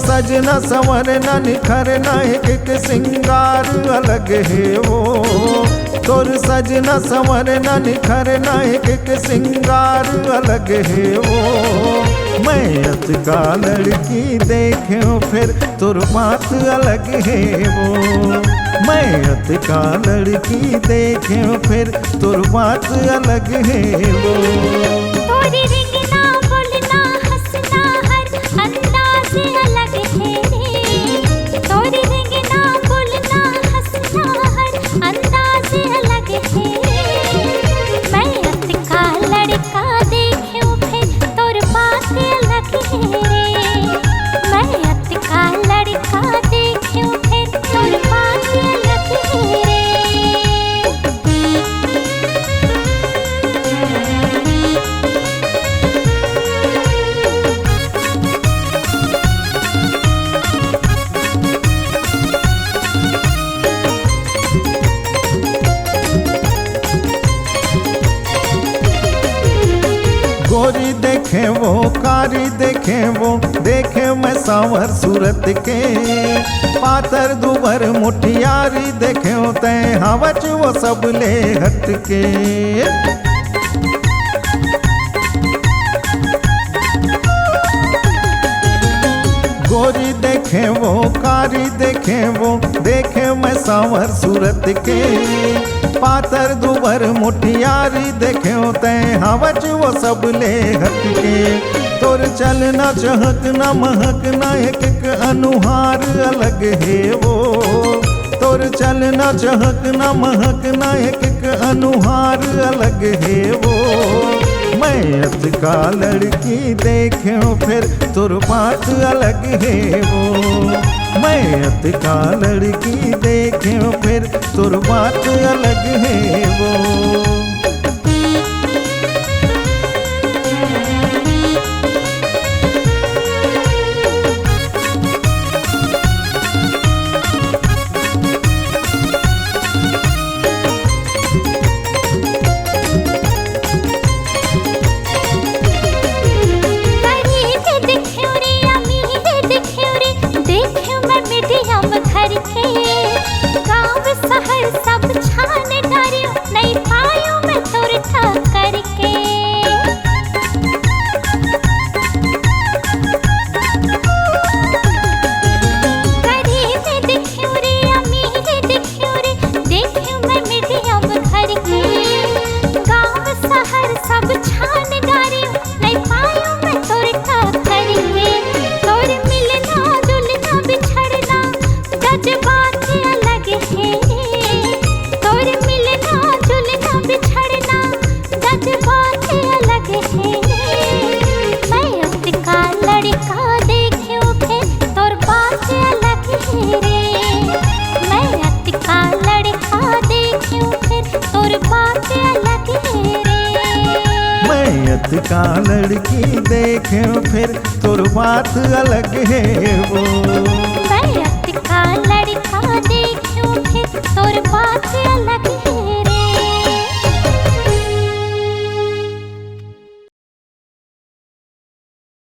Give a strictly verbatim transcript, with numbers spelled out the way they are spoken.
सजना संवरना निखरना एक एक सिंगार अलग हे वो। तोर सजना संवरना निखरना एक एक सिंगार अलग हे वो। मैं अतका लड़की देखेंव फेर तोर बात अलग हे वो। मैं अतका लड़की देखेंव फेर तोर बात अलग हे वो। तोरी रिंगना बोलना हंसना हर अंदाज अलग हे रे। तोरी रिंगना बोलना हंसना हर अंदाज अलग हे रे। मैं अतका लड़का देखेंव फेर तोर बात अलग हे रे। मैं अतका लड़का देखेंव फेर तोर बात अलग हे रे। गोरी देखेंव वो, कारी देखेंव वो, देखेंव मैं सांवर सूरत के। पातर दुबर मोठियारी देखेंव तैं हवच वो सबले हटके। गोरी देखेंव वो, कारी देखेंव वो, देखेंव मैं सांवर सूरत के। पातर दुबर मोठियारी देखेंव तैं हवच वो सबले हटके। तोर चलना चहकना महकना एक एक अनुहार अलग हे वो। तोर चलना चहकना महकना एक एक अनुहार अलग हे वो। मैं अतका लड़की देखेंव फेर तोर बात अलग हे वो। मैं अतका लड़की देखेंव फेर तोर बात अलग हे वो। गरीब दिखेंव रे, अमीर दिखेंव रे, देखेंव मैं medium घर के। गांव शहर सब छान डारेंव, नइ पाएंव मैं तोर ठक्कर के। गरीब दिखेंव रे, अमीर दिखेंव रे, देखेंव मैं medium घर के। गांव शहर सब छान डारेंव, नइ पाएंव मैं तोर ठक्कर के। तोर मिलना जुलना बिछड़ना जज्बात अलग हे रे। तोर मिलना जुलना बिछड़ना जज्बात अलग हे रे। मैं अतका लड़का देखेंव फेर तोर बात अलग हे रे। मैं अतका लड़का देखेंव फेर तोर बात अलग हे रे। मैं अतका लड़की देखेंव फेर तोर बात अलग हे वो। मैं अतका लड़का देखेंव फेर तोर बात